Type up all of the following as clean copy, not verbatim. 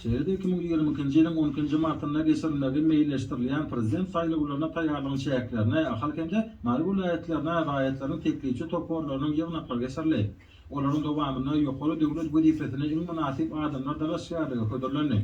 Şeýle-de 2022-nji ýylyň on ikinji martynda geçirilmegi meýilleşdirilýän Prezident saýlawlaryna taýýarlygyň çäklerinde Ahal hem-de Mary welaýatlaryna raýatlaryň teklipçi toparlarynyň ýygnaklary geçirildi. Olaryň dowamynda ýokary döwlet wezipesine iň mynasyp adamlar dalaşgärlige hödürlendi.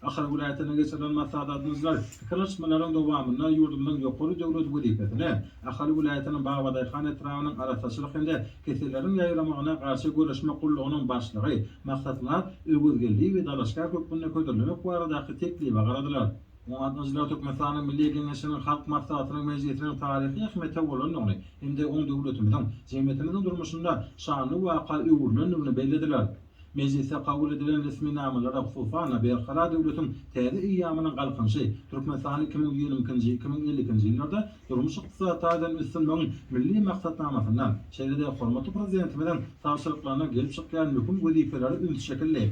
Ahal welaýatynda geçirilen maslahatlaryň pikir alyşmalaryň dowamynda ýurdumyzyň ýokary döwlet wezipesine Ahal welaýatynyň Babadaýhan etrabynyň arassaçylyk hem-de keselleriň ýaýramagyna garşy göreşmek gullugynyň başlygy Maksatmyrat Öwezgeldiýewi dalaşgär hökmünde hödürlemek baradaky teklibe garadylar. Oňa gatnaşyjylar Türkmenistanyň Milli Geňeşiniň Halk Maslahatynyň mejlisiniň taryhy ähmiýete bolandygyny hem-de oň döwletimiziň, jemgyýetimiziň durmuşynda şanly waka öwrülendigini bellediler. Mejlisde kabul edilen resminamalara, hususan-da, Berkarar döwletiň täze eýýamynyň Galkynyşy, Türkmenistany 2022-nji, 2052-nji ýyllarda durmuş-ykdysady taýdan ösdürmegiň Milli maksatnamasyndan, şeýle-de hormatly Prezidentimiziň tabşyryklaryndan gelip çykýan möhüm wezipelere üns çekildi.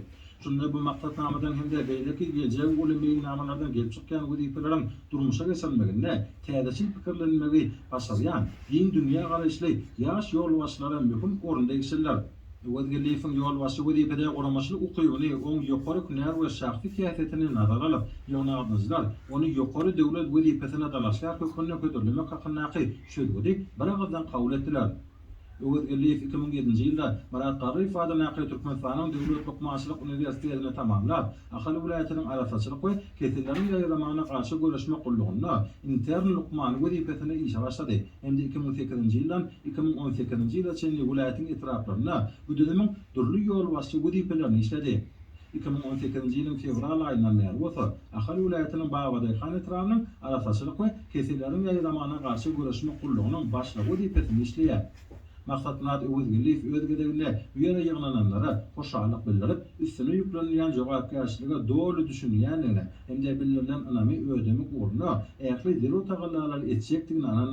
Şunda bu maksatnamadan hem-de beýleki geljegi uly meýilnamalardan gelip çykýan wezipeleriň durmuşa geçirilmeginde täzeçil pikirlenmegi başarýan, giň dünýägaraýyşly ýaş ýolbaşçylara möhüm orun degişlidir. Öwezgeldiýewiň ýolbaşçy wezipede guramaçylyk ukybyny, oň ýokary hünär we şahsy häsiýetini nazara alyp, ýygnagdyjylar ony ýokary döwlet wezipesine dalaşgär hökmünde hödürlemek hakyndaky çözgüdi biragyzdan kabul etdiler. Öwezgeldiýew 2007-nji ýylda Myrat Garryýew adyndaky Türkmenistanyň Döwlet lukmançylyk uniwersitetini tamamlap, Ahal welaýatynyň Arassaçylyk we keselleriň ýaýramagyna garşy göreşmek gullugynda intern lukmany wezipesinde işe başlady hem-de 2008-nji ýyldan 2018-nji ýyla çenli welaýatyň etraplarynda bu düzümiň dürli ýolbaşçy wezipelerini işledi. 2018-nji ýylyň fewral aýyndan bäri bolsa Ahal welaýatynyň Babadaýhan etrabynyň Arassaçylyk we keselleriň ýaýramagyna garşy göreşmek gullugynyň başlygy wezipesinde işleýär. Maksatmyrat Öwezgeldiýew öz gezeginde bu ýere ýygnananlara hoşallyk bildirip, üstüne ýüklenilýän jogapkärçilige doly düşünýändigine hem-de bildirilen ynamy ödemek ugrunda ähli zerur tagallalary etjekdigine ynandyrdy.